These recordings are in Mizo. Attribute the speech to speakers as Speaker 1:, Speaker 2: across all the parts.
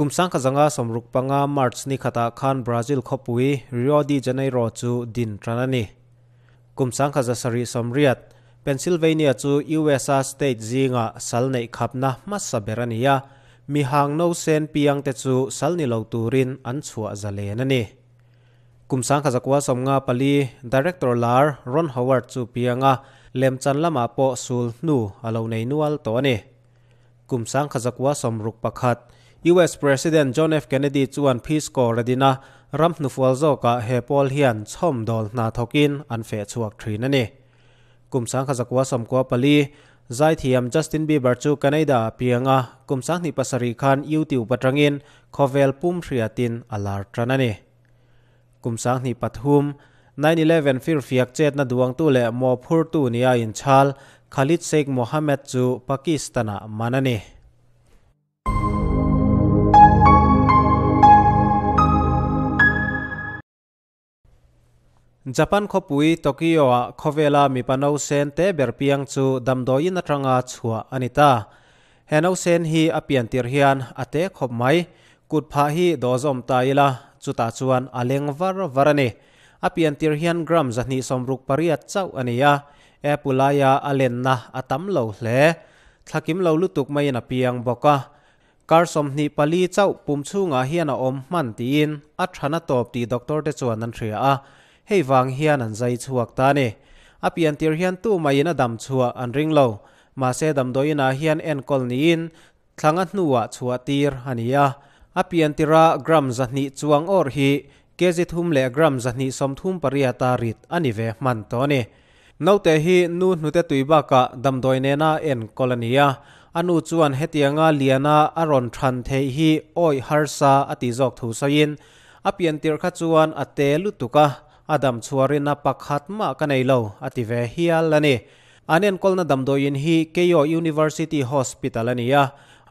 Speaker 1: Kum 1965 March ni khatah khan Brazil khawpui Rio de Janeiro chu din tan a ni. Kum 1780, Pennsylvania chu USA state zinga sal neih khapna hmasa ber a ni a, mihang no sen piang te chu sal ni lo turin an chhuah zalen a ni. Kum 1954, Director lar Ron Howard chu pianga lemchan lamah pawh sul hnu a lo nei nual tawh a ni. Kum 1961, US President John F. Kennedy chuan Peace Corps a din a, ram hnufual zawkah he pawl hian chhawmdawl hna thawkin an feh chhuak thin a ni. Kum 1994, Zaithiam Justin Bieber chu Canada ah piang a, kum 27 khan YouTube atangin khawvel pum hriatin a lar tan a ni. Kum 2003, 9/11 firfiak chetna duangtu leh mawhphurtu nia inchhal Khalid Sheikh Mohammed chu Pakistan-ah man a ni. Japan khawpui Tokyo-ah khawvela mipa nausen te ber piang chu damdawiin atanga chhuah a ni ta. He nausen hi a pian tir hian a te khawp mai. Kut phah hi dawhzawm ta ila, chutah chuan a leng var var a ni. A pian tir hian gram 268 chauh a ni a, apple aia a lenna a tam lo hle. Thlakim lo lutuk maiin a piang bawk a. Kar 24 chauh pum chhungah hian a awm hman tiin a thana tawp tih doctor te chuan an hria a, hei vang hian an zai chhuak ta a ni. A pian tir hian tu maiin a dam chhuah an ring lo. Mahse damdawiinah hian enkawl niin thlanga hnuah chhuah tir a ni a. A pian tira gram 200 chuang awrh hi kg 3 leh gram 238 a rit a ni ve hman tawh a ni. Naute hi nu hnute tui bakah damdawi nena enkawl a ni a, a nu chuan hetianga liana a rawn than theih hi awih harsa a ti zawk thu sawiin, a pian tirh kha chuan a te lutuk a, a dam chhuarin a pakhat mah ka nei lo a ti ve hial a ni. An enkawlna damdawiin hi Keio University Hospital a ni a,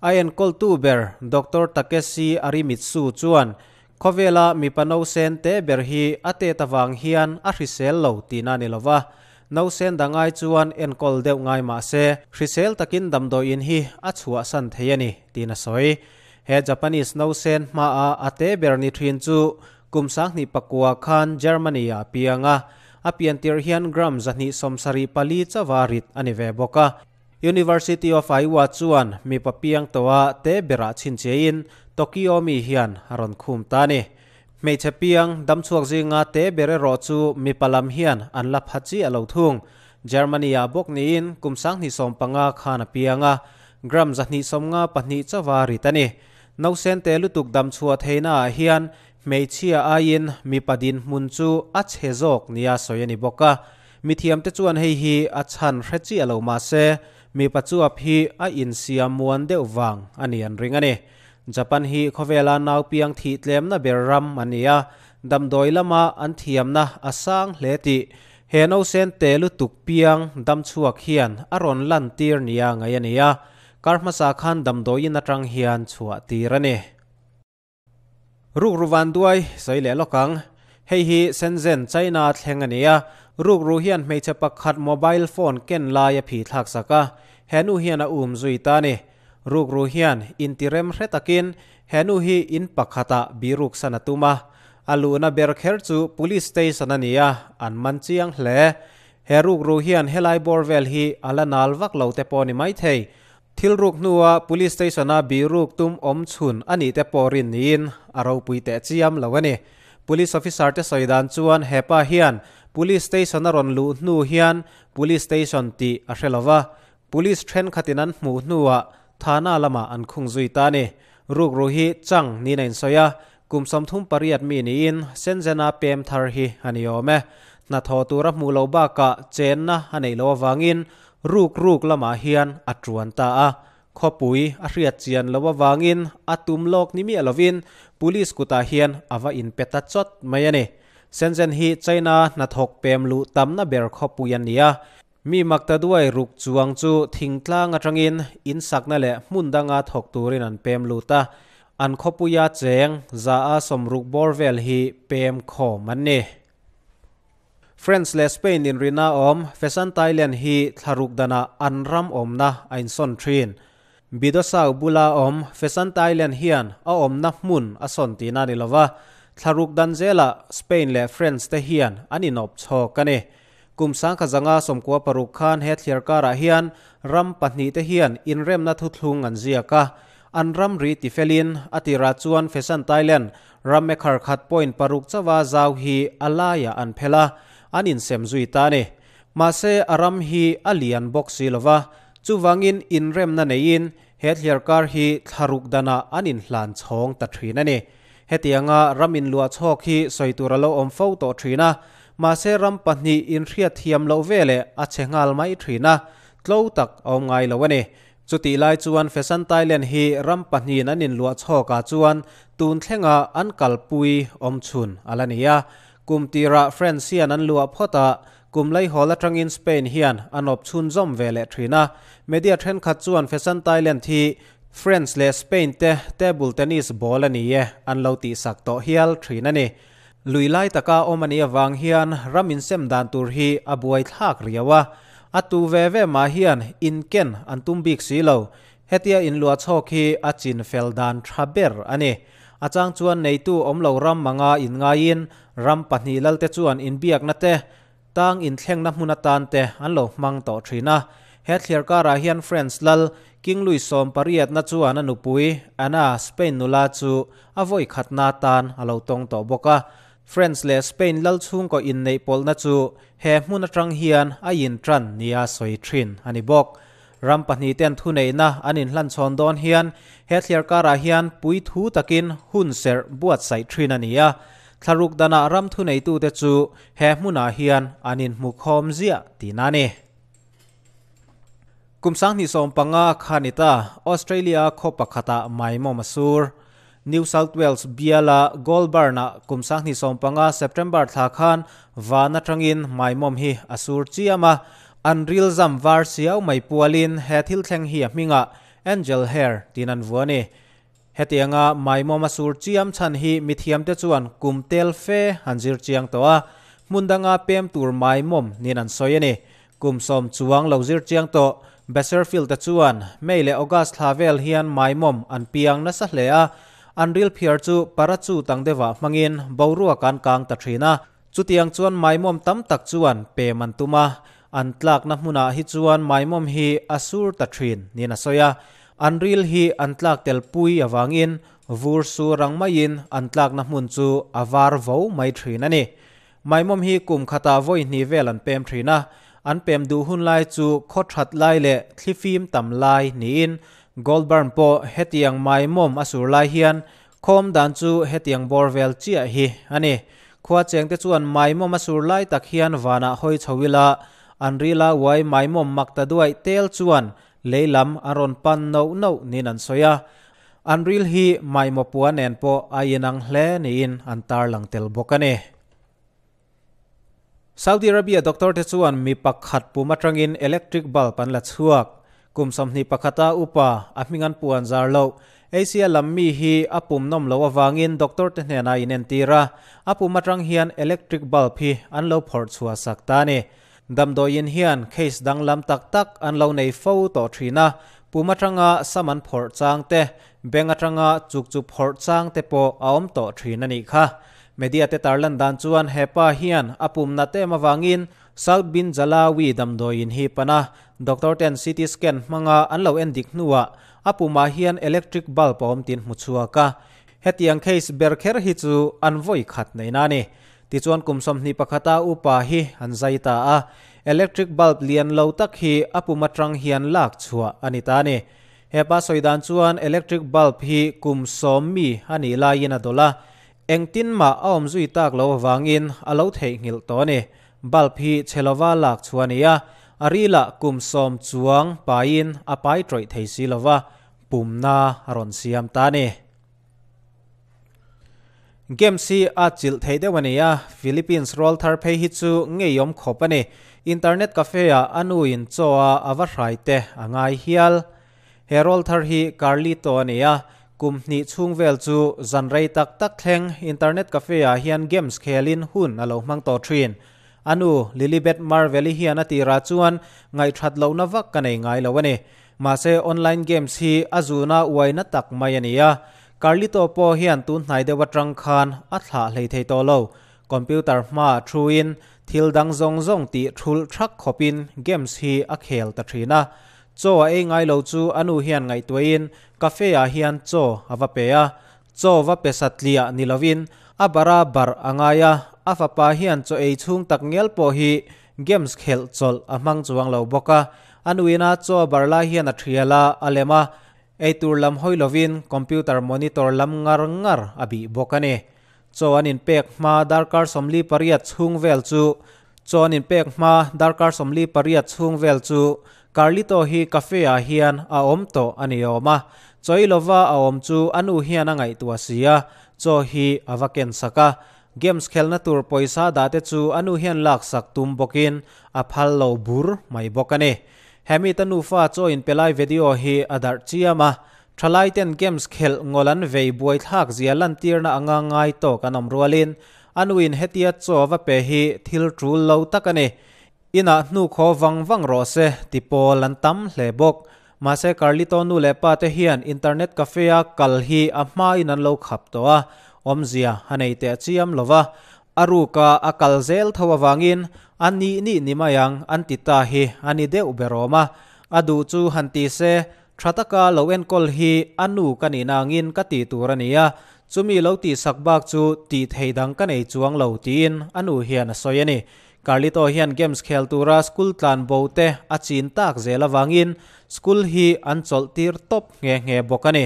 Speaker 1: a enkawltu ber Doctor Takeshi Arimitsu chuan Khawvela mipa nausen te ber hi a tet avang hian a hrisel lo tihna a ni lova, nausen dang ai chuan enkawl deuh ngai mah se, hrisel takin damdawiin hi a chhuahsan thei a ni, tiin a sawi. He Japanese nausen hmaa a te ber ni thin chu kum 2009 khan Germany-ah a piang a, a pian tirh hian gram 274 chauha rit a ni ve bawk a. University of Iowa chuan mipa piang tawha te berah chhinchhiain Tokyo mi hian a rawn khum ta a ni. Hmeichhe piang damchhuak zinga te ber erawh chu mipa lam hian an la pha chiah lo thung. Germany-ah bawk niin kum 2015 khan a piang a, gram 254 chauha rit a ni. Nausen te lutuk damchhuah theihnaah hian hmeichhia aiin mipa dinhmun chu a chhe zawk nia sawi a ni bawk a. Mithiamte chuan hei hi a chhan hre chiah lo mah se, mipa chuap hi a insiam muan deuh vang a ni an ring a ni. Japan hi khawvela nau piang thih tlemna ber ram a ni a, damdawi lama an thiamna a sang hle tih he nausen te lutuk piang damchhuak hian a rawn lantir nia ngaih a ni a, kar hmasa khan damdawiin atang hian chhuah tir a ni. Rukru van duai sawi leh lawk ang. Hei hi Shenzhen, China thleng a ni a, rukru hian hmeichhe pakhat mobile phone ken lai a phi thlak sak a, he nu hian a um zui ta a ni. Rukru hian intirem hre takin he nu hi in pakhatah biruk san a tum a, a luhna ber kher chu police station a ni a, an man chiang hle. He rukru hian helai bawr vel hi a la nal vak lo te pawh a ni maithei. Thil ruk hnua Police Station-a biruk tum awm chhun a nih te pawh rin niin a ropui teh chiam lo a ni. Police officer te sawi dan chuan he pa hian Police Station a rawn luh hnu hian Police Station tih a hre lova, Police thenkhatin an hmuh hnuah Thana lamah an khung zui ta a ni. Rukru hi Chang niin a insawi a, kum 38 mi niin Shenzhen-a pem thar hi a ni awm e. Hnathawh tura hmuh loh bakah chenna a neih loh avangin Ruk ruk lamah hian a tuan ta a, khawpui a hriat chian loh avangin a tum lawk ni miah lovin police kutah hian a va inpe ta chawt mai a ni. Shenzhen hi China hnathawk pem luh tamna ber khawpui a ni a, mi makta duai ruk chuang chu thingtlang atangin insakna leh hmun danga thawk turin an pem lut a, an khawpuia cheng 160 bawr vel hi pem khawm an ni. France leh Spain inrina awm Fesan Thailand hi thlaruk danah an ram awmna a insawn thin. Bidosau bula awm Pheasant Island hian a awmna hmun a sawn tihna a ni lova, thlaruk dan zela Spain leh France te hian an inawp chhawk a ni. Kum 1996 khan he thliar karah hian ram pahnihte hian inremna thuthlung an ziak a, an ramri tifelin a tirah chuan Pheasant Island ram ekhar khat point paruk chauha zau hi a laiah an phel a, an insem zui ta a ni. Mahse, a ram hi a lian bawk si lo va, chuvangin inremna neiin he thliarkar hi thlaruk danah an inhlan chhawng ta thin a ni. Hetianga ram inluah chhawk hi sawi tur a lo awm fo tawh thin a, mahse ram pahnih inhriat thiam loh veleh a che nghal mai thin a, tlo tak a awm ngai lo a ni. Chutih lai chuan Pheasant Island hi ram pahnihin an inluah chhawkah chuan tun thlenga an kalpui awm chhun a la ni a. Kum tirah France hian an luah phawt a, kum laihawl atangin Spain hian an awp chhunzawm ve leh thin a. Media thenkhat chuan Pheasant Island hi France leh Spain te table tennis ball a ni e an lo tihsak tawh hial thin a ni. Lui lai taka awm a nih avang hian ram insem dan tur hi a buai thlak riau a, a tu ve ve mah hian inken an tum bik si lo. Hetia inluah chhawk hi a chin fel dan tha ber a ni. A chang chuan neitu awm lo ram manga inngaiin ram pahnih lalte chuan inbiakna te, Tang inthlengna hmun atan te an lo hmang tawh thin a. He thliar karah hian France lal King Louis 18na chuan a nupui Anna Spain nula chu a vawi khatna atan a lo tawng tawh bawk a. France leh Spain lal chhungkaw inneih pawlhna chu he hmun atang hian a intran nia sawi thin a ni bawk. Ram pahnih ten thuneihna an inhlanchhawn dawn hian he thliar karah hian puithu takin hun serh buatsaih thin a ni a. Thlaruk danah ram thuneitute chu he hmunah hian an inhmu khawm ziah tihna a ni. Kum 2015 kha ni ta, Australia khaw pakhatah maimawm a sur. New South Wales biala Goulburn-ah kum 2015 September thla khan van atangin maimawm hi a sur chiam a, an ril zam var siau mai pualin he thil thleng hi a hmingah Angel Hair tiin an vuah a ni. Hetianga maimawm a sur chiam chhan hi mithiamte chuan kum tel fe an zir chiang tawh a, hmun danga pem tur maimawm niin an sawi a ni. Kum sawm chuang lo zir chiang tawh Besserfield-a chuan May leh August thla vel hian maimawm an piang nasa hle a, an ril phiar chu parachute ang deuhah hmangin boruak an kang ta thin a. Chutiang chuan maimawm tam tak chuan pem an tum a, an tlakna hmunah hi chuan maimawm hi a sur ta thin niin a sawi a. An ril hi an tlak tel pui avangin vur sur ang maiin an tlakna hmun chu a var vo mai thin a ni. Maimawm hi kum khatah vawi hnih vel an pem thin a, an pem duh hun lai chu khaw that lai leh thlifim tam lai niin Goulburn pawh hetiang maimawm a sur lai hian Khawm dan chu hetiang bawr vel chiah hi a ni. Khua chengte chuan maimawm a sur lai tak hian vanah hawi chho ila, an rila uai maimawm mak ta duaih tel chuan lei lam a rawn pan noh noh niin an sawi a. An ril hi maimaw pua nen pawh a inang hle niin an tarlang tel bawk a ni. Saudi Arabia doctor te chuan mi pakhat pum atangin electric bulb an la chhuak. Kum 21 a upa, a hming an puan zar loh. Asia lam mi hi a pum nawm loh avangin doctor te hnenah a inentir a, a pum atang hian electric bulb hi an lo phawrh chhuah sak ta a ni. Damdawiin hian case danglam tak tak an lo nei fo tawh thin a, pum atanga sam an phawrh chang te, beng atanga chukchu phawrh chang te pawh a awm tawh thin a nih kha. Media te tarlan dan chuan he pa hian a pumna tem avangin Saud bin Jalawi damdawiin hi pan a, doctor ten CT scan hmanga an lo en dik hnuah a pumah hian electric bulb a awm tin hmu chhuak a. Hetiang case ber kher hi chu an vawi khat neihna a ni. Tichuan kum 21 a upa hi an zai ta a, electric bulb lian lo tak hi a pum atang hian lak chhuah a ni ta a ni. He pa sawi dan chuan electric bulb hi kum 10 mi a nih laiin a dawlh a, Engtin mah a awm zui tak lo avangin a lo theihnghilh tawh a ni. Bulb hi chhe lova lak chhuah a ni a, a rilah kum 10 chuang paiin a pai tawih thei si lova, pumna a rawn siam ta a ni. Games hi a chilh thei deuh a ni a, Philippines rawl thar phei hi chu ngeiawm khawp a ni. Internet cafe-ah a nuin chaw a a va hrai te a ngai hial. He rawl thar hi Carlito a ni a, kum hnih chhung vel chu zan rei tak tak thleng internet cafe ah hian games khelin hun a lo hmang tawh thin. A nu Lilibet Marvel-i hian a tirah chuan ngaihthat lohna vak ka nei ngai lo a ni. Mahse online games hi a zuna uaina tak mai a ni a, Carlito pawh hian tun hnai deuh atang khan a thlah hlei thei tawh lo. Computer hmaah thuin thil dang zawng zawng tih thulh thak khawpin games hi a khel ta thin a. Chaw a ei ngai lo chu a nu hian ngaihtuahin cafe ah hian chaw a va pe a. Chaw va pe satliah ni lovin a bara barh a ngai a, a fapa hian chaw ei chhung tak ngial pawh hi games khelh chawlh a hmang chuang lo bawk a. A nuina chaw a bar lai hian a thial a, a lem a, eitur lam hawi lovin computer monitor lam ngar ngar a bih bawk a ni. Chaw an inpek hma darkar 48 chhung vel chu Chaw an inpek hma darkar 48 chhung vel chu Carlito hi cafe ah hian a awm tawh a ni awm a. Chaw i lova a awm chu a nu hian a ngaihtuah si a, chaw hi a va ken sak a. Games khelna tur pawisa dah te chu a nu hian laksak tum bawkin a phal lo bur mai bawk a ni. Hemi ta nufa chaw inpe lai video hi a darh chiam a, Thalai ten games khelh ngawl an vei buai thlak zia lantirna anga ngai tawk an awm rualin a nuin hetia chaw va pe hi thil tul lo tak a ni. Inah hnu khaw vang vang rawh se ti pawl an tam hle bawk. Mahse Carlito nu leh pa te hian internet cafe a kal hi a hmain an lo khap tawh a, awmzia a nei teh chiam lo va. A ruka a kal zel tho avangin a nih nih ni mai ang an ti ta hi a ni deuh ber awm a. A duh chu han ti se Tha taka lo enkawl hi a nu ka nih nangin ka tih tur a ni a, chumi lo tihsak bak chu tih thei dang ka nei chuang lo tiin a nu hian a sawi a ni. Carlito hian games khel tura school tlan bo te a chin tak zel avangin school hi an chawlh tir tawp nghe nghe bawk a ni.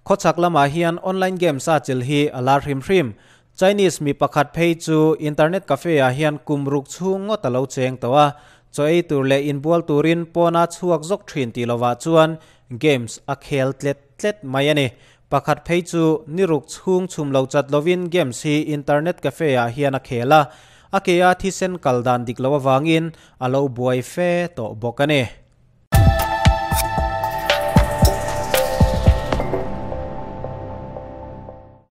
Speaker 1: Khawchhak lamah hian online games a chil hi a lar hrim hrim. Chinese mi pakhat phei chu internet cafe ah hian kum ruk chhung ngawt a lo cheng tawh a, chaw ei tur leh inbual turin pawna chhuak zawk thin tih lovah chuan games a khel tlet tlet mai a ni. Pakhat phei chu ni ruk chhung chhum lo chat lovin games hi internet cafe ah hian a khel a, a ke a thisen kal dan dik lo avangin a lo buai fe tawh bawk a ni.